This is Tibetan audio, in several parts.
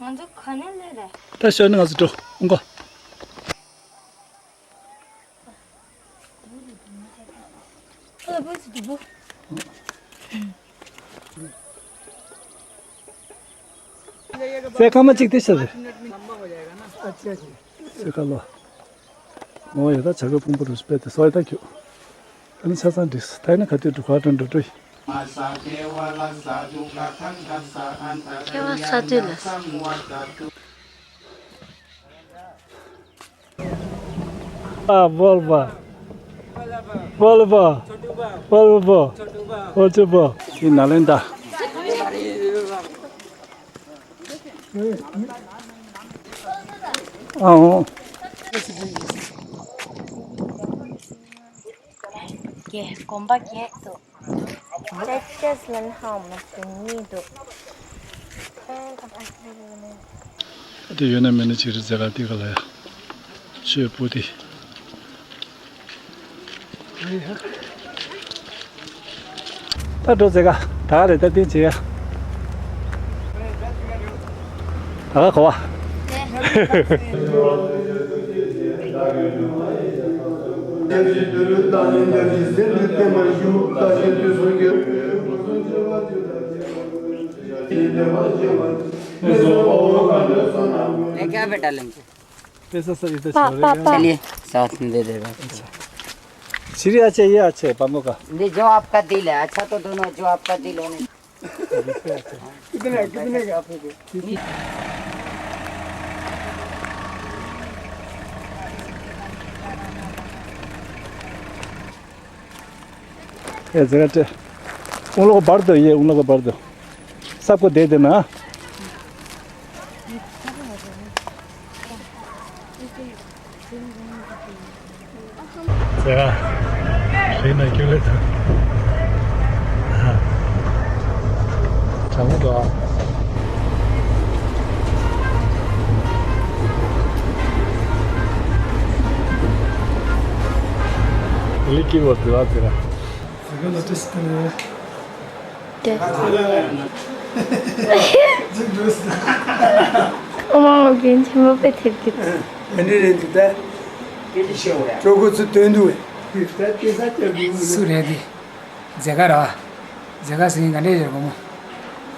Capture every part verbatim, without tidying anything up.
ང་ཚོ་ག་ནས་སླེབས་རེད། ད་ཤོད་ནས་ང་ཚོ་འགྲོ་འོང་གོ། སའི་ཀ་མ་གཅིག་དེ་ཤོད་རེད། སའི་ཀ་ལོ། ངོ་ཡོད་ད་བྱ་དགའ་ཕུང་པོ་རུ་སྤེལ་ཏེ་སོ་ཡི་ད་ཁྱོད། ཨ་ནི་ཆ་ཚང་འགྲིགས་ད་ཡིན་ན་ག་དུས་འགྲོ་ག་དྲན་འགྲོ་འགྲོ་ཡི། ཁྱེད་བ་ས་དུས་ལ། ཨ་བོལ་བ། བོལ་བ། བོལ་བ། ཨོ་ཅི་བོ། ཁྱི་ན་ལེན་ད། ཨའོ། རྒྱས་གོམ་པ་རྒྱས་འདུག་ཏེ་ཏེས་ལན་ཧའོ་མ་ཏེ་གཉིས་འདུག་ཨ་དེ་ཡོད་ན་མེད་ན་ཅིག་རེད་ཟེར་ག་དེ་ག་ལ་ཡ། ཆོས་པོ་དེ། ད་འགྲོ་ཟེར་ག་ད་ག་རེད་ད་བསྟན་བྱེད་ཡ། ད་ག་གོ་བ། मैं क्या बेटा लेंगे? पैसा सर इधर पा, छोड़ पा, रहे हैं। पा। चलिए, साथ में दे देगा। अच्छा। श्री अच्छा, ये अच्छा है, पामो का। ये जो आपका दिल है, अच्छा तो दोनों, जो आपका दिल होने। कितने, कितने का आपको? ये जगह चे-, उन लोग को भर दो, ये उन लोग को भर दो। सबको दे देना। ཟེར་བ། རེད་ན་ཁྱོད་ལས་ཐུབ། དྲང་མོ་འགྲོ་ཨ། ལི་ཀི་བར་དུ་ཨ་ཟེར་བ། ཟེར་བ་ལ་ཏོ་སི་ཏི་ནས། དེ། ཨོ་མ་ཨོ་རྒན་ཆེན་མོ་དཔེ་ཐེབས་ཀྱི། ཨ་འདྲ་རེད་འདུག་ད། ཅོ་གོ་ཚུ་དོན་འདུག་བས། སུ་རེད་དེ། མཛེས་དགའ་ར། མཛེས་དགའ་ཟེར་མཁན་ག་འདྲས་ཡོད་གོ་མོ།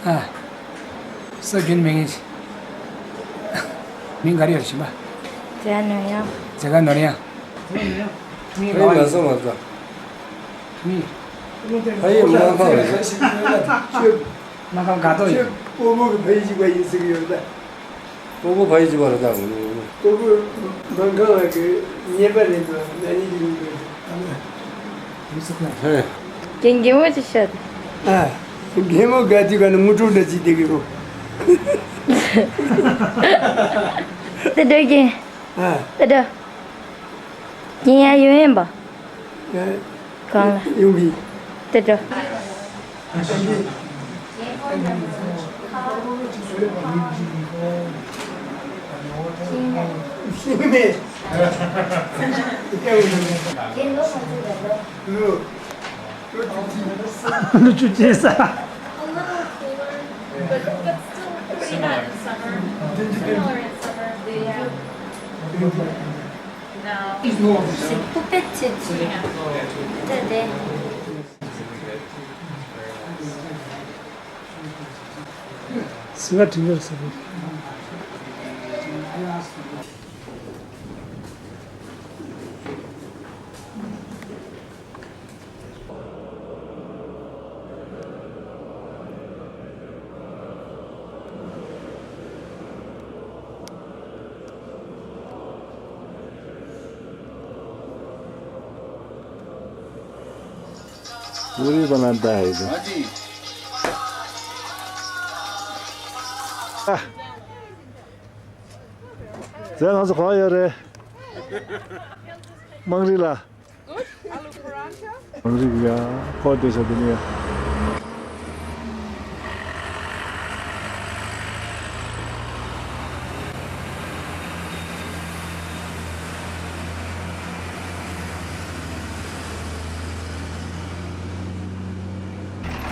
ཨ། སུ་རྒྱུན་མེད་མཁན་ཞིག་མིང་ག་རེ་ཡོད་ཞིམ་པ། མཛེས་དགའ་ནོར་གཡང་། མཛེས་དགའ་ནོར་གཡང་། ཕ་ཡུལ་མ་སོང་བ་ཙམ། ཕ་ཡུལ་སྨར་ཁམས་རེད། སྨར་ཁམས་དགའ་ཏོག་ཡིན། སྤོ་བོ་གི་ཕ་ཡུལ་གཅིག་པ་ཡིན་ཟེར་གི་ཡོད་ད། སྤོ་བོ་ཕ་ཡུལ་གཅིག་པ་རེད་ད། སྤོ་བོ་སྨར་ཁམས་ལ་གི་ཉེ་པ་རེད་འདུག་ན་ནིང་གི་ཡིན་འདུག་ཧེ། རྒན་རྒན་མོ་ཅིག་ཤོད། ཨ། རྒན་མོ་དགའ་དུས་ག་ནས་ངུ་སྒྲོག་འདྲ་བྱེད་བསྡད་གི་རོ། དེ་འདྲ་རྒན། ཨ། དེ་འདྲ། རྒན་ཡ་ཡོད་ཡིན་པ། ཨ། གང་ལ། ཡོང་གི། དེ་འདྲ། ཤེས་མེད། ལོ་བཅུ་གཅིག་ས། སི་ཀ་དྲི་འཇར་ཟེར་བ། पूरी बनाता है इधर। ཟས་ང་ཚོ་གང་ཡོད་རེད། དམངས་རིགས་ལ། དམངས་རིགས་ཡ། ཁོ་བསྡད་ས་དེ་ནས་ཡ།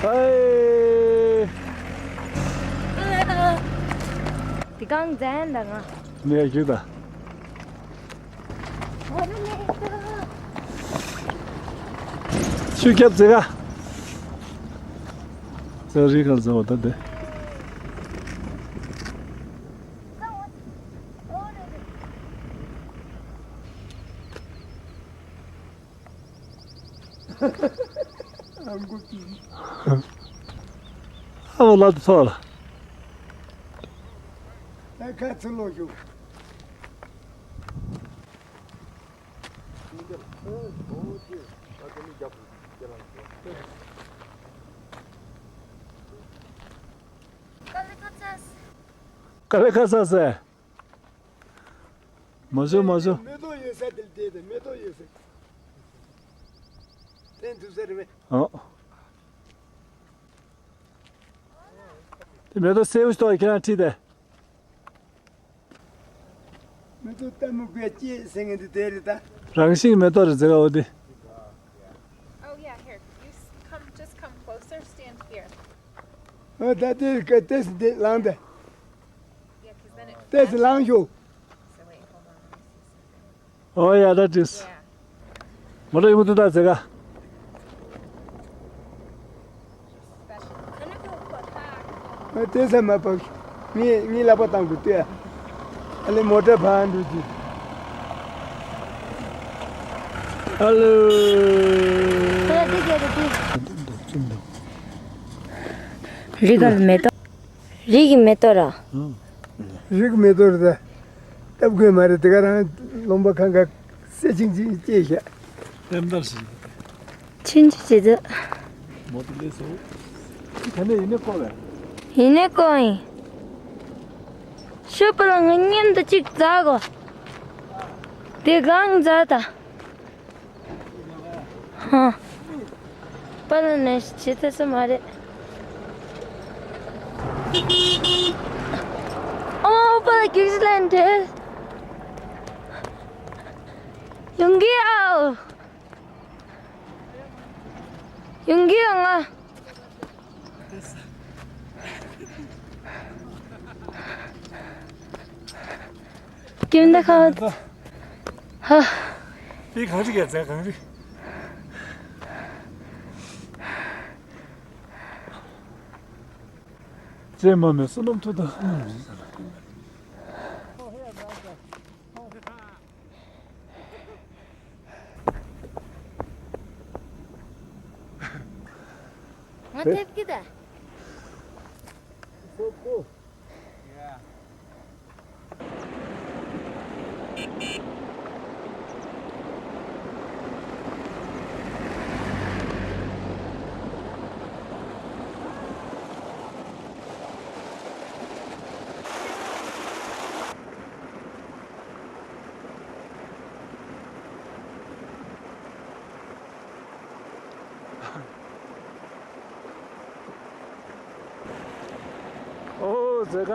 ཧའེ། དེ་ གང་ཟན་དང་ང་། ནས་རྒྱུག་དང་། ཆུ་ཁྱབ་ཙེ་ག་ཙེ་རི་གང་ཙེ་བ་ད་དེ། ཨ་མ་ལ་དུ་ཐོག་ལ། ད་ཁ་ཚུར་ལོག་ཞུགས། དཀའ་ལས་ཁག་ཚ་ཟེར། མ་བཟོ་མ་བཟོ། མེ་ཏོག་ཡོད་ས་དེར་བསྡད་དེ་མེ་ཏོག་ཡོད་ས། བསྟན་ཐུབ་ས་རེད་པས། ཨོ། དེ་མེ་ཏོག་སེའུ་ཏོག་ཁྱེད་རང་ཁྲིད་དེ། མེ་ཏོག་ལྟད་མོ་དགོས་ཅེས་ཟེར་མཁན་དེ་དེ་རེད་ད། རང་བཞིན་མེ་ཏོག་རེད་ཟེར་ག་འོ་དེ། Oh yeah, here. You s- come, just come closer, stand here. ཨོ་ད་དེ་ཀ་ཏེས་དེ་ལངས་དེ། Yeah, 'cause then it ཏེས་ལངས་ཤོག So wait, hold on, let me see something. Oh yeah, that is. Yeah. མོ་ལ་ཡོང་དུ་ད་ཟེ་ག་ཨ་ཏེས་མ་པག་ངས་ངས་ལག་པ་བཏང་དུ་ལྟོས། ཨ་ལེ་མོ་ཊ་ཕར་འགྲོ་གི་ཨ་ལོ། ཁོ་ལ་དེ་རྒྱབ་དེ། རི་ག་མེ་ཏོག་རི་གི་མེ་ཏོག་ར། རི་གི་མེ་ཏོག་རེད་ད། སྟབས་དགོས་མ་རེད་དེ་ག་རང་ལུང་པ་གང་ག་སེ་ཆིང་ཆིང་སྐྱེས་ཤག་ལྟེམ་ལྟར་ཞིག་ཆིན་ཆི་ཆི་ཆི། མོ་ཏི་ལེ་སོ། ཁ་ནས་ཡིན་ནས་ཀོ་བས། ཡིན་ནས་ཀོ་ཡིན། ཤོད་པ་ལ་ང་མཉམ་དུ་གཅིག་འཛག་གོ་དེ་གང་འཛག་ད། ཧ། པ་ལ་ནས་བྱེད་ཐུབ་ས་མ་རེད། ཨོ་པ་ལ་གེགས་ལན་འདྲེ། ཡོང་གི་ཨའོ། ཡོང་གི་ཨ་ང་། ཀིམ་ད་ཁ། ཧ། དེ་གངས་རི་གས་ཟེར་གངས་རི། ཅེས་མ་མེད་བསོད་ནམས་མཐུ་དང་། ང་ཐེབས་ཀྱི་ད། ཨོ་ཟེ་ག་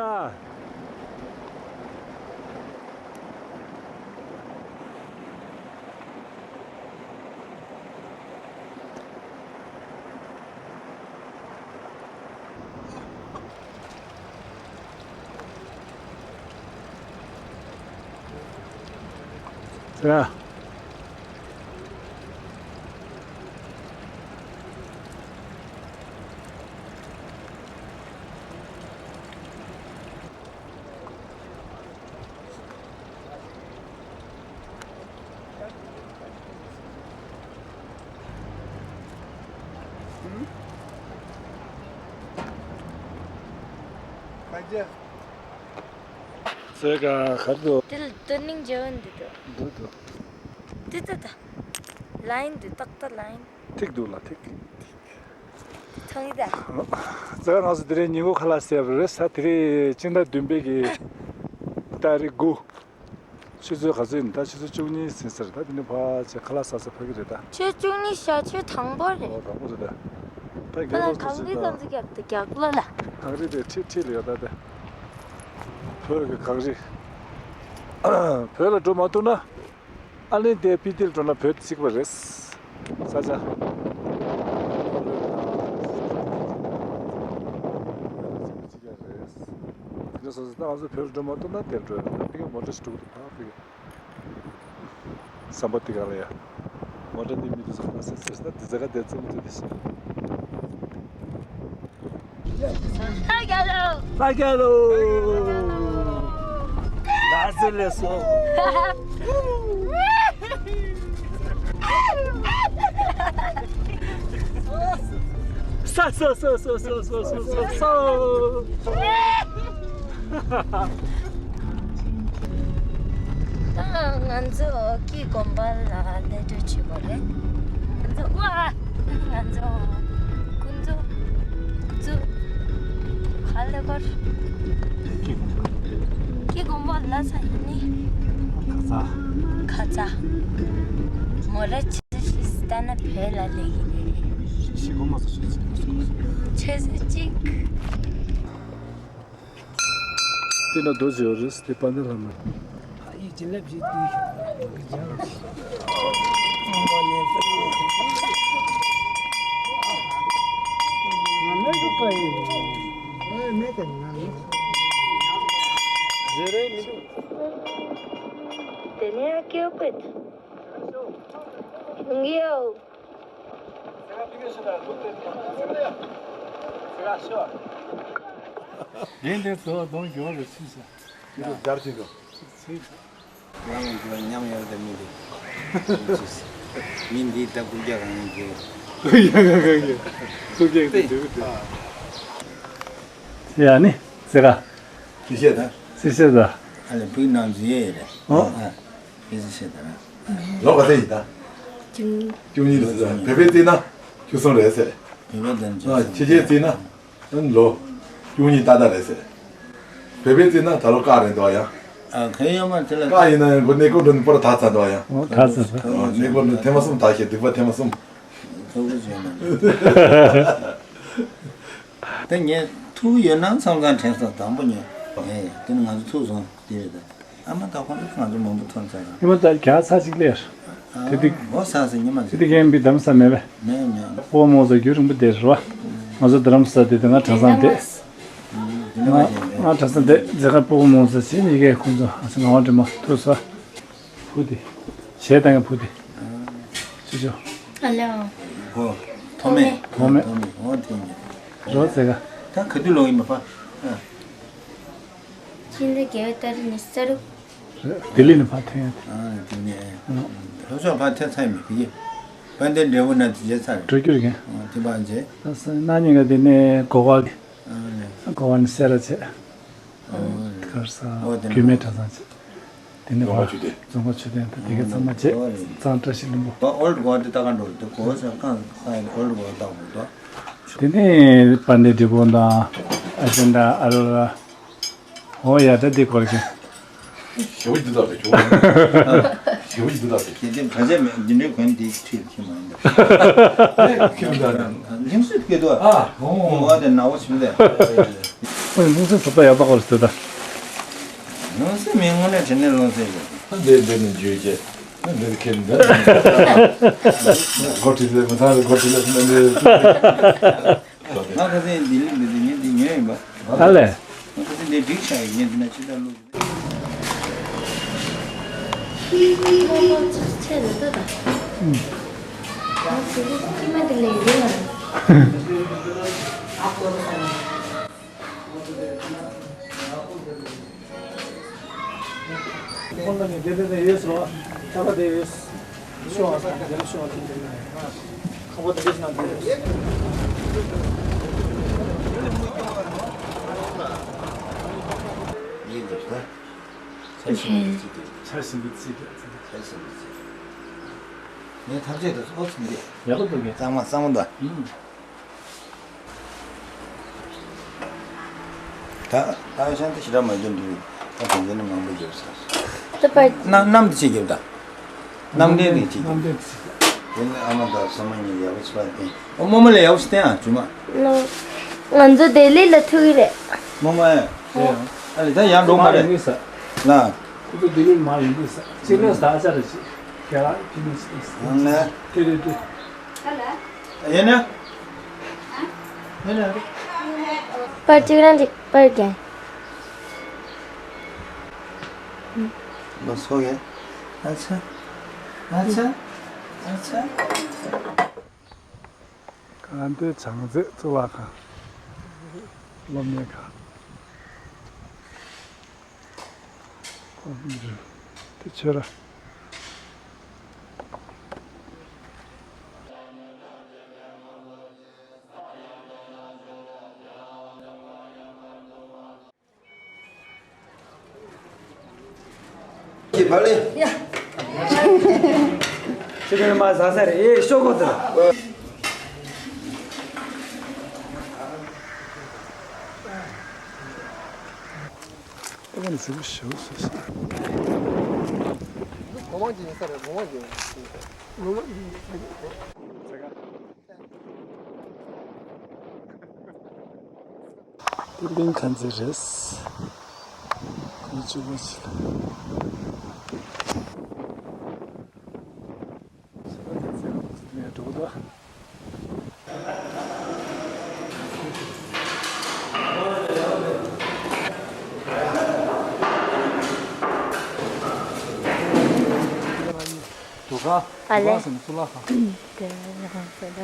ཟེ་ག་ཟེ་ག་ག་རེ་འདུག་དེ་ལ་དོ་སྣང་བྱེད་འོ་འདི་འདུག་འདུག་འདུག་འདི་ལྟ་ད། ལ་ཡིན་འདི་ཏག་ཏག་ལ་ཡིན། ཐིག་འདུག་ལ་ཐིག་མཐོང་ཡི་ད། ཟེ་ག་ང་ཚོ་དེ་རིང་ཉིན་གུང་ཁ་ལག་ཟས་པ་རེད་ས། དེ་རིང་སྤྱི་ཟླ་བདུན་པའི་གི་ཏ་རིག་དགུ། ཆུ་ཚོད་ག་ཚོད་ཡིན་ད། ཆུ་ཚོད་བཅུ་གཉིས་ཟིན་ས་རེད་ད། དེ་ནས་ཕར་ཆེ་ཁ་ལག་ཟ་ས་ཕ་གི་རེད་ད། ཆུ་བཅུ་གཉིས་ཞག་ཆུ་དང་པོ་རེད། ཨོ་དང་པོ་རེད་ད། ད་ཁ་ལག་གངས་རི་གངས་རི་རྒྱབ་ཏུ་རྒྱབ་ལོ་ལ། གངས་རི་དེ་ཁྲིད་ཁྲིད་ལ་ཡོད་ད་དེ། བོད་ཀྱི་གངས་རི། བོད་ལ་འགྲོ་མ་ཐུབ་ན། ཨ་ལན་དེ་པི་ཏིར་འགྲོ་ན་བོད་གཅིག་པ་རེད། ས་ཆ། སོང་ཙང་ང་ཚོ་བོད་ལ་འགྲོ་མ་ཐུབ་ན་དེར་འགྲོ་ཡ། ཕ་གིར་མོ་ཊ་ཞིག་འགྲོ་གི་འདུག་ད་ཕ་གིར་ཟམ་པ་དེ་ག་ལ་ཡ། མོ་ཊ་འདི་མི་འདུག་ཟེར་ཁོ་ན་ཟེར་ཟེར་ན་འདི་ཟེར་ག་དེ་རྩེད་མོ་རྩེ་དེ་ཤི། ལྷ་རྒྱལ་ལོ། ལྷ་རྒྱལ་ལོ། ལྷ་རྒྱལ་ལོ། ལྷ་རྒྱལ་ལོ། ལྷ་རྒྱལ་ལོ། ས་ས་ས། ད་ང་ཚོ་སྐྱིད་དགོན་པ་ལ་སླེབས་གྲབས་བྱེད་དགོས་རེད། ང་ཚོ་ཝ། ང་ཚོ་ཁོང་ཚོ་ཁོང་ཚོ་ག་ལེ་གོར་སྐྱིད་དགོན་པ་ལ་ས་ཡིན་ནི། ཁ་ཚ། ཁ་ཚ། མོ་ར་ཆེ་ཤི་སྟ་ན་བེ་ལ་ལེ་གི་ལེ། ཤི་གོ་མ་ས་ཤི་ཤི་གོ་ས་གོ་ས། ཆེ་ས་གཅིག་དེ་ན་རྡོ་རྗེ་ཡོད་རེད། དེ་དཔལ་ལྡན་ལྷ་མོ། ཨ་ཡི་བྱིན་རླབས་ཞིག་དུས་ཤིག་རྒྱ་རུ་ཞིག་ང་མེད་ཀ་ཡི་མེད་དེ་ང་ཟེ་རེ་མི་འདུག་དེ་ནས་ཨ་ཀེའུ་པད་ཡོང་གི་ཡོད། རིང་དེ་ཚོ་གདོང་འགྱོ་རེ་ཚིག་ས། ཁྱེད་ཚོ་སྦྱར་ཅིག་གོ། ཚིག་ས། རང་གི་མཉམ་ཡོད་དེ་མི་འདུག་མི་འདི་ད་རྐུབ་བཀྱག་རང་གི། རྐུབ་བཀྱག་རང་གི། རྐུབ་བཀྱག་དེ་འདུག་དེ། ཡ་ནི་ཟེ་ག། ཅི་བཤད་ད། ཅི་བཤད་ད། ཨ་ལེ་བུའི་ནང་འཛུལ་ཡས་ཡོད་རེད། ཨོ། ཨ། ཨེ་ཙི་ཤེས་དང་། ལོ་ག་ཚད་ཡིན་ད། བཅུ་གཉིས། བཅུ་གཉིས་རེད་ཟེར། བོད་པའི་བརྩིས་ན་བཅུ་གསུམ་རེད་ཟེར། བོད་པའི་དོན་ཨ་ཆོས་ཁྱེད་ཆོས་བརྩིས་ན་ཨ་ནི་ལོ་བཅུ་གཉིས་ཏག་ཏག་རེད་ཟེར། བོད་པའི་བརྩིས་ན་ད་ལོ་བཀག་རེད་འདུག་ཡ། ཨ་ཁ་ཡོད་མ་དེ་ལ་བཀག་ཡིན་ན་ཡང་སྒོ་གནས་སྐོར་འགྲོ་ནི་པོ་ར་ད་ཚ་འདུག་ཡ། ཨོ་ད་ཚ་ཚ། ཨ་གནས་སྐོར་འགྲོ་ཐེངས་མ་གསུམ་ད་ཤེས་སྡིག་པ་ཐེངས་མ་གསུམ། ཐུགས་རྗེ་ཆེ་ན། ད་ངས་ཐུག་ཡོད་ན་མཚམས་མཚམས་དྲན་སོང་དང་པོ་ཉོན། ཨེ་དེ་ནི་ང་ཚོ་ཐུག་སོང་དེ་རེད་ད། ཨ་མ་ད་ཁོང་ཚོ་ང་ཚོ་མང་པོ་ཐོན་ཚར་ར། ཨ་མ་ད་རྒྱ་ཚ་གཅིག་ལས། དེ་དེ་ཨོ་ས་ས་ཉི་མ་དེ་དེ་གན་པའི་གདམ་ས་མེད་པས། མེད་མེད། ཕོ་མོ་ཚོ་རྒྱུན་རིང་པོ་བསྡད་རེད་བ། ང་ཚོ་རྡ་རམ་ས་དེ་དེ་ང་གྲྭ་ཚང་བསྡད། དེ་ནི་ང་ང་ཞེས་ང་གྲྭ་ཚང་བསྡད་མཛད་ཁ་ཕོ་མོ་ཚོ་བྱེད་ཡི་གེ་ཁོང་ཚོ་ཨ་ཚ་ངག་དབང་སྒྲོལ་མ་ཐུག་སོ། བུ་དེ། གཞས་བཏང་ཡ་བུ་དེ། ཅི་ཅོ། ཨ་ལེ། ཧོ། ཐོག་མེད། ཐོག་མེད། ཐོག་མེད། ཧོ་དེ་ཡིན། རོ་ཟེ་ག་ད་ག་དུས་ལོག་ཡིན་པ་ཕ། ཨ། ཕྱི་ཟླ་བརྒྱད་པའི་ཏ་རིག་ཉི་ཤུ་རྩ་དྲུག་ལྡི་ལི་ནས་ཕར་ཐོན་ཡ་དེ། ཨ་དེ་ནས། ལྷོ་ཕྱོགས་ཕར་ཐོན་ཚར་ཡིན་པ་གི། དཔལ་ལྡན་འབྲས་བུ་ན་དེ་རྗེས་ཚར། འགྲོ་རྒྱུ་རེད་གན། ཨ་དེ་ཕར་རྗེས། ད་སང་ཉིན་ག་དེ་ནས་གོ་བ། ཨ་ནས། གོ་བ་ནས་སེ་ར་བྱས། ཨོ། གར་ས་ཨོ་དེ་རྒྱུད་སྨད་གྲྭ་ཚང་བྱས། དེ་ནས་རྫོང་ཁ་ཕར་ཆོས་སྡེ། རྫོང་ཁ་ཆོས་སྡེ་དང་དེ་གའི་ཚང་མ་བྱས། ཨོ་རེད། གཙང་བཀྲ་ཤིས་ལྷུན་པོ། ཨོལ་ཌི་གོ་བ་དེ་ལྟ་ག་འགྲོ་རེད་དེ་གོ་བ་ཟེར་གང་གང་ཡིན་ཨོལ་ཌི་གོ་བ་ལྟ་དགོས་འདུག་དེ་ནས་དཔལ་ལྡན་འབྲས་སྤུངས་དང་ཨ་ཅན་དང་ཨ་ར་ར། ཨོ་ཡ་ད་འདི་སྐོར་གྱི། ཞེ་པོ་འདི་དག་རེད་ཁྱོད། ཞེ་པོ་འདི་དག་རེད། དེ་དེ་ག་ཚད་མེད་འདི་འདྲའི་གོན་འདི་ཁྲིད་ཁྱི་མ་ཡིན་ད། ཁྱི་མ་ཡིན་ད། ལིང་སུ་སྐད་དུ་ཨ། ཨོ་དེ་ནག་པོ་བྱུང་དེ། ཨོ་ལིང་སུ་ཚོ་ད་ཡག་པ་སྐོར་ཞིག་ད། ལིང་སུ་མིན་དངོས་གནས་དྲན་ནས་ལོང་ཟེར་གི། འདི་འདི་ནི་བརྗོད་བྱེད། འདི་ཁྱི་འདི། སྒོ་ཁྲིད་ལས་མི་ཚང་ལ་སྒོ་ཁྲིད་ལས་མི་འདི། ང་ཁ་སང་ལྡི་ལི་འདི་འདི་ཉིན་འདི་ཉོས་ཡིན་པ། ཨ་ལས། ང་ཁ་སང་འདི་སྒྲིག་བཞག་ཡིན་ཉིན་འདི་ན་ཕྱི་ཟླ་ལོ། ཆེ་རེད་ད་ད། ང་ཚོ་ཁྱི་མ་འདི་ལས་འདི་ང་རེད། ཁོང་ལ་ནི་དེ་དེ་དེ་ཡོད་སོ། ད་ག་དེ་ཡོད། ཤོག་ཨ་ས་དེ་ལ་ཤོག་ཨ་ས་དེ་ལ། ཁ་པོ་དེ་དེ་ན་དེ་ཡོད། ཡིན་འདུག་ད། ཆ་ཤིང་གི་རྩིས་དེ། ཆ་ཤིང་གི་རྩིས་དེ། ཆ་ཤིང་གི་རྩིས་དེ། ངས་ཐམས་ཅད་དུ་ཨོ་ཚིམ་དེ། ཡག་པོ་འདུག་གས། གཙང་མ་གཙང་མ་འདུག་ཨུམ། ད་ད་ཤང་དེ་ཞེ་དྲག་མ་འགྱུར་འདུག་ད་དེ་ཚོ་ནི་མང་པོ་འགྱུར་ས། ད་པར། གནམ་གནམ་དེ་ཅིག་འགྱུར་ད། གནམ་བདེ་ནི་ཅིག་འགྱུར། དེ་ནི་ཨ་མ་དང་སོ་མ་གཉིས་ཡག་པོ་ཅིག་པར་བསྟན། ཨོ་རྨོ་མོ་ལ་ཡག་པོ་ཅིག་བསྟན་ཨ་ཅུ་མ། ང་ཚོ་ལྡི་ལི་ལ་ཐུག་གི་རེད། རྨོ་མོ། ཨ་ལེ་ད་ཡར་འགྲོ་མ་རེད། ལ། ཁོ་ཚོ་ལྡི་ལི་མ་ཡིན་དུས་ས། ཅི་ལོ་ཟླ་ཆ་རེ་ཅིག་ག་ར་ཅི་ནི་ཅི་ནི་ཨང་ལེ། ཏི་རི་ཏི། ཡིན་ན། ཡིན་ན། པར་གཅིག་རང་གཅིག་པར་རྒྱན། ལོ་སོ་ཡས། ཨ་ཆ། ཨ་ཆ། ཨ་ཆ། གང་དེ་བྱང་རྩེ་གཙུག་ལག་ཁང་། སློབ་གཉེར་ཁང་། དེ་ཆོས་ར། ཁྱེད་ཕར་ལས། ཡ། ཁྱེད་ཀྱི་མ་ཟ་ས་རེད། ཨེ་ཤོག་གོ་དེ། ཨ་ནི་ཟིག་ཤོག་ཟེར་ས། གོ་མང་ཅིག་ཡིན་ས་རེད། གོ་མང་ཅིག་ཡིན་ས་རེད། གོ་མང་ཅིག་ཡིན་ས་རེད། ཏི་ལིང་ཁན་ཚེ་རེད། ཁོང་གཅིག་པོ་ཞིག་ལ། ནས་འགྲོ་གི་འདུག་འདུག་ག་ཨ་ལེ། འདུག་ག་ཟེར་ནས་གཙུག་ལག་ཁང་། དེ་རང་ཟེར་ད།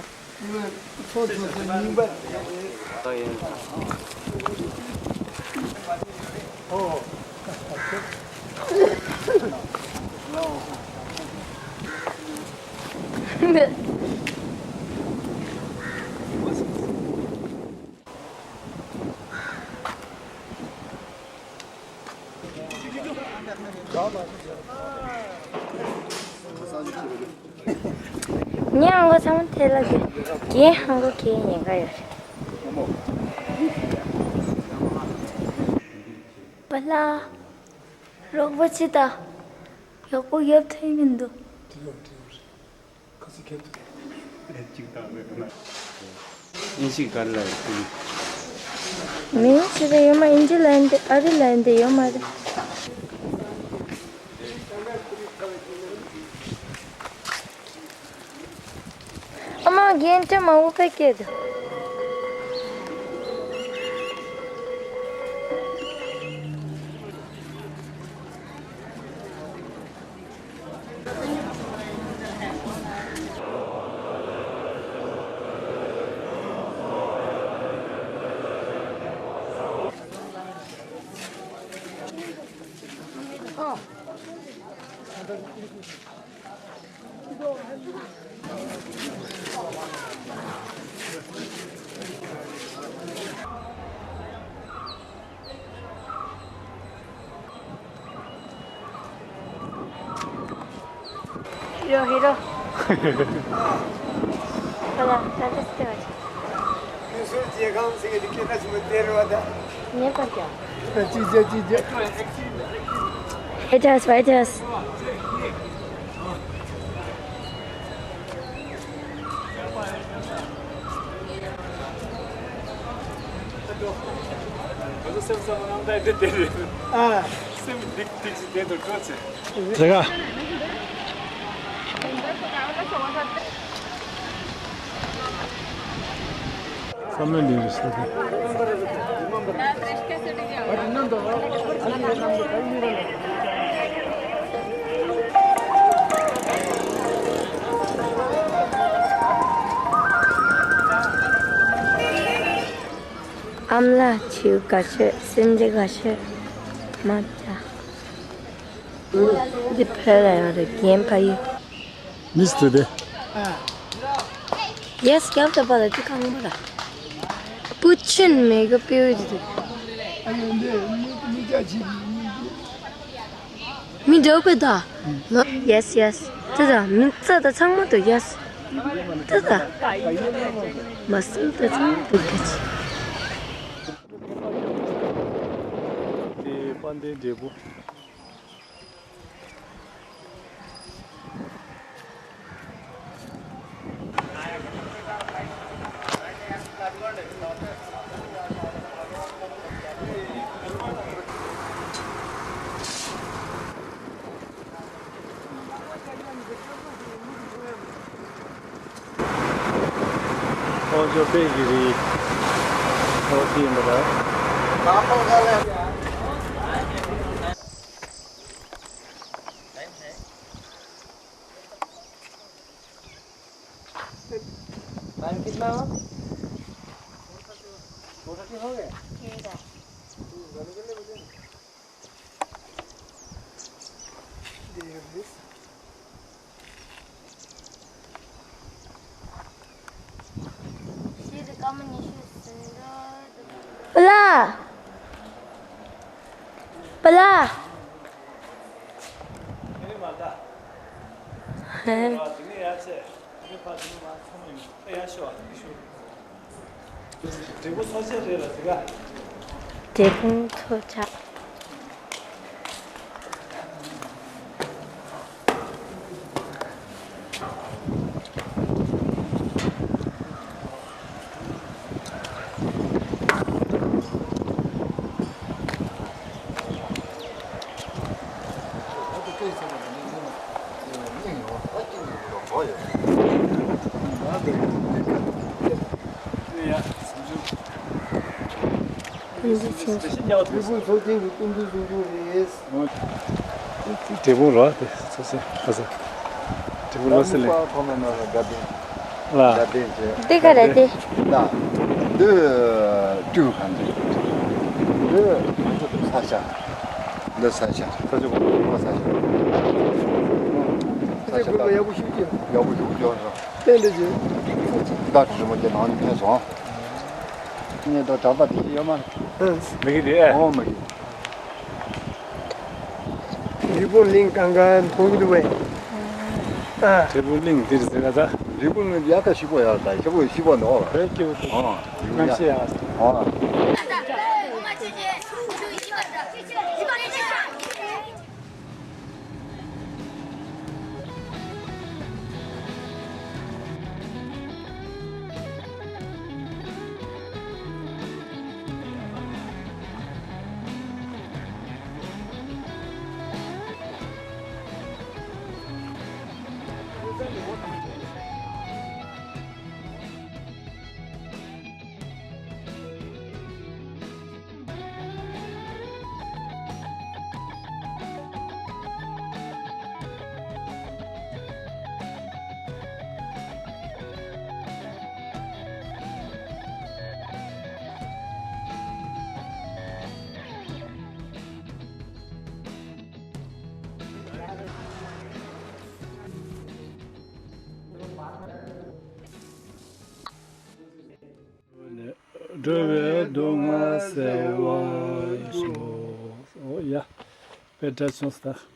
ངའི་ཧང་གོ་ཚང་མ་ཐེ་ལ་དེ། ངའི་ཧང་གོ་ཁའི་ཉེན་ཁ་ཡོད་རེད། པ་ལགས། རོགས་པ་ཅིག་དང་། ཡག་པོ་ཡོད་ཐུབ་མི་འདུག་ཁ་སི་ཁེབས་ཐུབ། ཨིན་ཇི་ག་རེ་ལབ་ཡོད། མིང་ཅི་རེད། ཡོད་མ། ཨིན་ཇི་ལབ་ཡིན་ཏེ། ཨ་རི་ལབ་ཡིན་ཏེ། ཡོད་མ་རེད། ཨ་མ་རྒན་ཅ་མ་འུ་ཕེ་སྐད་དུ། ཡོ་ཧི་རོ། ཧ་ལ་ད་ལྟ་སྟེ་བ་ཅིག་ཡུ་སུར་རྗེས་ཁང་ཟེར་གི་འདི་སྐད་གྲགས་ཆེན་པོ་དེ་རེད་བ་ད། ངེས་པར་ཀྱང་། ཅི་བྱེད་ཅི་བྱེད། ཨེ་ཏྲས་ཨེ་ཏྲས། ཨ། སེམས་འདི་འདི་དེ་དུ་འགྲོ་ཚེ། དེ་ག་བསམ་བློ་འདི་རེད་ཟེར་གི། ཨ་མ་ལགས་བྱིའུ་དགའ་ཤོས། སེམས་ཅན་དགའ་ཤོས། མ་བྱ། འདི་བོད་ལ་ཡོད་རེད། རྒན་ཕ་ཡུལ། མིས་དེ་དེ། ཡེས་རྒྱབ་ཏུ་པ་ལ་ཅི་ཁང་པ་ལ། པུ་ཆུན་མེ་གི་པེའུ་ཅི་དེ། མི་འདྲ་པོ་ད། ལོ། ཡེས་ཡེས། དེ་ད་མི་ཚ་ད་ཚང་མ་དུ་ཡེས། དེ་ད། མ་སུ་ད་ཚང་མ་དུ་གི་ཅི། དེ་དཔལ་ལྡན་འབྲས་བུ། ཨོ་ཇོ་པེ་གི་རི། ཨོ་ཏི་མ་ར། པ་ལགས། པ་ལགས། འབྲས་སྤུངས་མཚོ་ལྕགས། འབྲས་སྤུངས་རོ་དེ་སོ་སོའི་ཨ་ས། འབྲས་སྤུངས་རོ་སི་ལེ། ལ། འདི་ག་རེད་དེ། ལ། འདི་ཀྲུའུ་གང་འདི། འདི་ས་ཆ། འདི་ས་ཆ། ས་ཆ་གོང་མ་ས་ཆ། ས་ཆ་ཡག་པོ་ཞིག་ཅིག་ཡག་པོ་ཞིག་ཅིག་ཡོད་རེད། ཏན་ཏན་ཅིག་ད་དྲི་མོ་དེ་ནང་ནས་ཕན་སོང་། ངས་ད་དྲ་ཐག་དེ་ཡོད་མ་རེད། མི་གི་དེ། ཨོ་མི་གི། འབྲས་སྤུངས་གླིང་གང་ག་མཐོང་གི་འདུག་བས། ཨ། འབྲས་སྤུངས་གླིང་འདིར་ཟེར་ན་ད། འབྲས་སྤུངས་གླིང་ཡག་ག་ཞིག་པོ་ཡག་ད་ཞིག་པོ་ཞིག་པོ་འདུག་བས། ཨོ་ཡག་ཤི་ཡག་ཨོ། འགྲོ་བའི་སྡུག་བསྔལ་སེལ་བར་ཤོག་ཨོ་ཡ། དཔེ་འདྲ་བྱུང་སོང་ད།